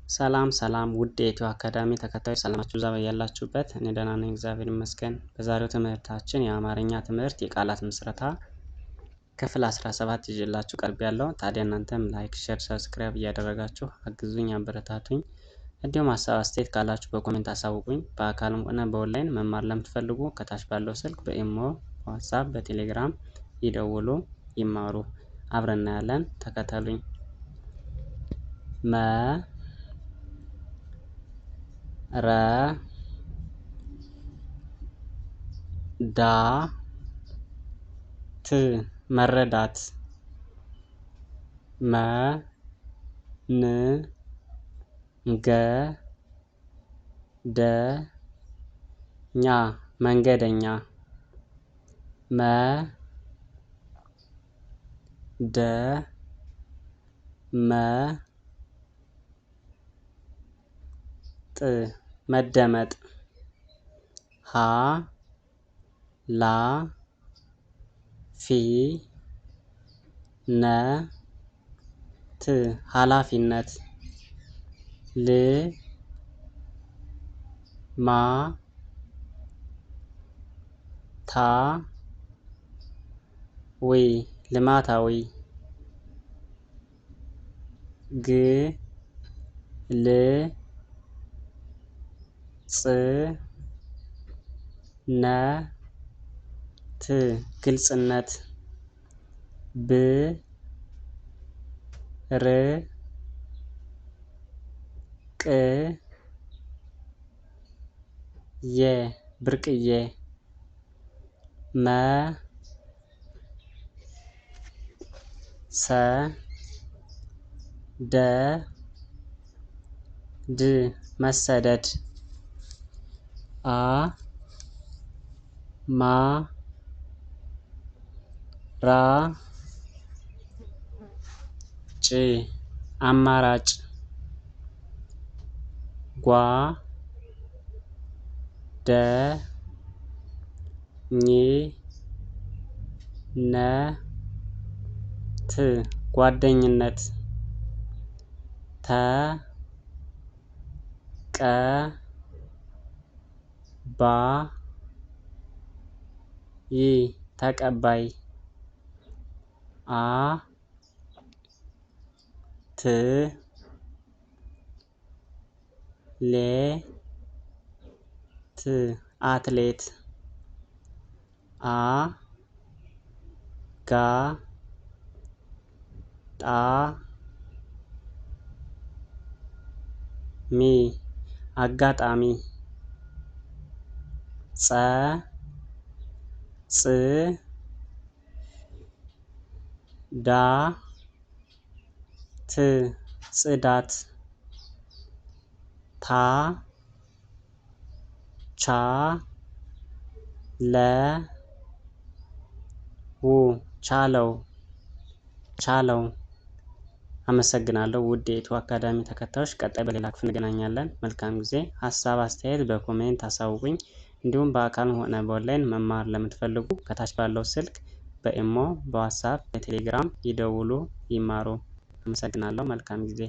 ሰላም ሰላም ውድ የኢትዮ አካዳሚ ተከታዮች ሰላማችሁ ይብዛ በያላችሁበት። እኔ ደህና ነኝ፣ እግዚአብሔር ይመስገን። በዛሬው ትምህርታችን የአማርኛ ትምህርት የቃላት ምስረታ ክፍል 17 ይዤላችሁ ቀርቤያለሁ። ታዲያ እናንተም like፣ share፣ subscribe እያደረጋችሁ አግዙኝ፣ አበረታቱኝ። እንዲሁም ሀሳብ አስተያየት ካላችሁ በ comment አሳውቁኝ። በአካልም ሆነ በኦንላይን መማር ለምትፈልጉ ከታች ባለው ስልክ በኢሞ፣ በዋትሳፕ፣ በቴሌግራም ይደውሉ፣ ይማሩ። አብረን እናያለን። ተከተሉኝ። መ ረ ዳ ት መረዳት። መ ን ገ ደ ኛ መንገደኛ። መ ደ መ ጥ መደመጥ። ሀ ላ ፊ ነ ት ሀላፊነት። ል ማ ታ ዊ ልማታዊ። ግ ል ጽ ነ ት ግልጽነት። ብ ር ቅ የ ብርቅዬ። መ ሰ ደ ድ መሰደድ። አ ማ ራ ጭ አማራጭ። ጓ ደ ኝ ነ ት ጓደኝነት። ተ ቀ ባ ይ ተቀባይ። አ ት ሌ ት አትሌት። አ ጋ ጣ ሚ አጋጣሚ። ጸ ጽ ዳ ት ጽዳት። ታ ቻ ለ ው ቻለው ቻለው። አመሰግናለሁ ውድ የኢትዮ አካዳሚ ተከታዮች፣ ቀጣይ በሌላ ክፍል እንገናኛለን። መልካም ጊዜ። ሀሳብ አስተያየት በ comment አሳውቁኝ። እንዲሁም በአካልም ሆነ በኦንላይን መማር ለምትፈልጉ ከታች ባለው ስልክ በኢሞ፣ በዋትሳፕ፣ በቴሌግራም ይደውሉ፣ ይማሩ። አመሰግናለሁ። መልካም ጊዜ።